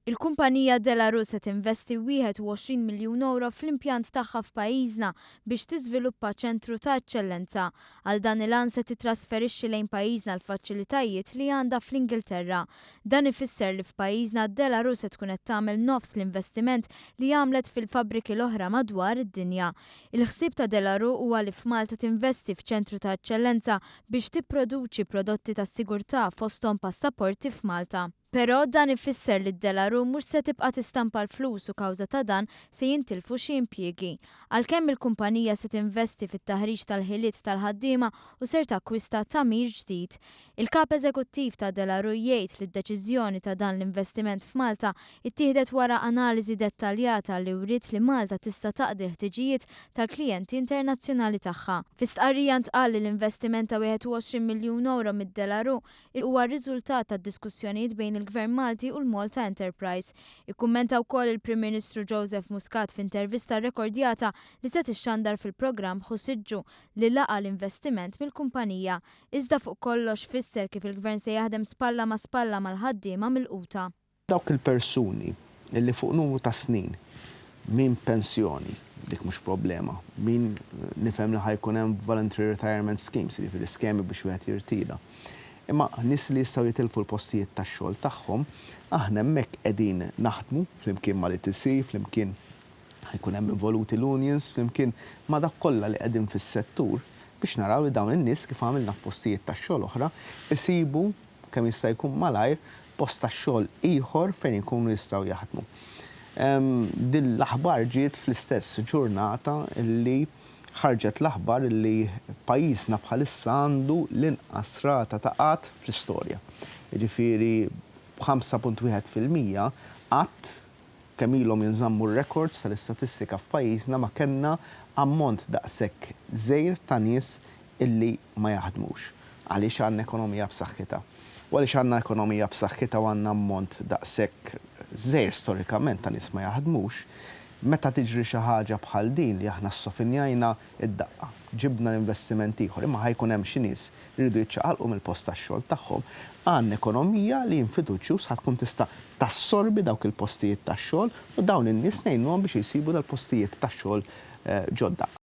Il-kumpanija De La Rue se tinvesti 21 miljun ewro fl-impjant tagħha f'pajjiżna biex tiżviluppa ċentru ta' eċċellenza. Għal dan il-għan se titrasferixxi lejn pajjiżna l-faċilitajiet li għandha fl-Ingilterra. Dan ifisser li f'pajjiżna De La Rue se tkun qed tagħmel nofs l-investiment li għamlet fil-fabbriki l-oħra madwar id-dinja. Il-ħsieb ta' De La Rue huwa li f'Malta tinvesti f'ċentru ta' eċċellenza biex tipproduċi prodotti tas-sigurtà fosthom passaporti f'Malta. Però dan ifisser li De La Rue mhux se tibqa' tistampa l-flus u kawża ta' dan se jintilfu xi impjiegi. Għalkemm il-kumpanija se tinvesti fit-taħriġ tal-ħiliet tal-ħaddiema u ser takkwista tagħmir ġdid. Il-Kap Eżekuttiv ta' De La Rue jgħid li d-deċiżjoni ta' dan l-investiment f'Malta ittieħdet wara analiżi dettaljata li wriet li Malta tista' taqdi l-ħtiġijiet tal-klijenti internazzjonali tagħha. Fi stqarrija ntqal li l-investiment ta' 21 miljun ewro mid-De La Rue huwa r-riżultat tad-diskussjonijiet bejn il-Gvern Malti u l-Malta Enterprise. Ikkummenta wkoll il-Prim Ministru Joseph Muscat f'intervista rrekordjata li se tixxandar fil-programm Ħu Siġġu li laqa' l-investiment mill-kumpanija. Iżda fuq kollox fisser kif il-Gvern se jaħdem spalla ma' spalla mal-ħaddiema milquta. Dawk il-persuni li fuq numru ta' snin, min b'pensjoni, dik mhux problema, min nifhem li ħa jkun hemm voluntary retirement schemes, jiġifieri skemi biex wieħed jirtira. Imma nies li jistgħu jitilfu l-postijiet tax-xogħol tagħhom, aħna hemmhekk qegħdin naħdmu flimkien mal-ETC, flimkien ħa jkun hemm involuti l-unions, flimkien ma' dawk kollha li qegħdin fis-settur biex naraw li dawn in-nies, kif għamilna f'postijiet tax-xogħol oħra, isibu kemm jista' jkun malajr post tax-xogħol ieħor fejn inkunu jistgħu jaħdmu. Din l-aħbar ġiet fl-istess ġurnata li ħarġet l-aħbar li pajjiżna bħalissa għandu l-inqas rata ta' qgħad fl-istorja. Jiġifieri b'5.1% qatt kemm ilhom jinżammu r-rekords tal-istatistika f'pajjiżna ma kellna ammont daqshekk żgħir ta' nies illi ma jaħdmux. Għaliex għandna ekonomija b'saħħitha. U għaliex għandna ekonomija b'saħħitha u għandna ammont daqshekk żgħir storikament ta' nies ma jaħdmux, meta tiġri xi ħaġa bħal din li aħna ssofinjajna id-daqqa, ġibna l-investiment ieħor, imma ħa jkun hemm xi nies li jridu jiċċaqalqu mill-post tax-xogħol tagħhom, għandna ekonomija li jien fiduċjuż ħa tkun tista' tassorbi dawk il-postijiet tax-xogħol u dawn in-nies ngħinuhom biex jsibu dal-postijiet tax-xogħol ġodda.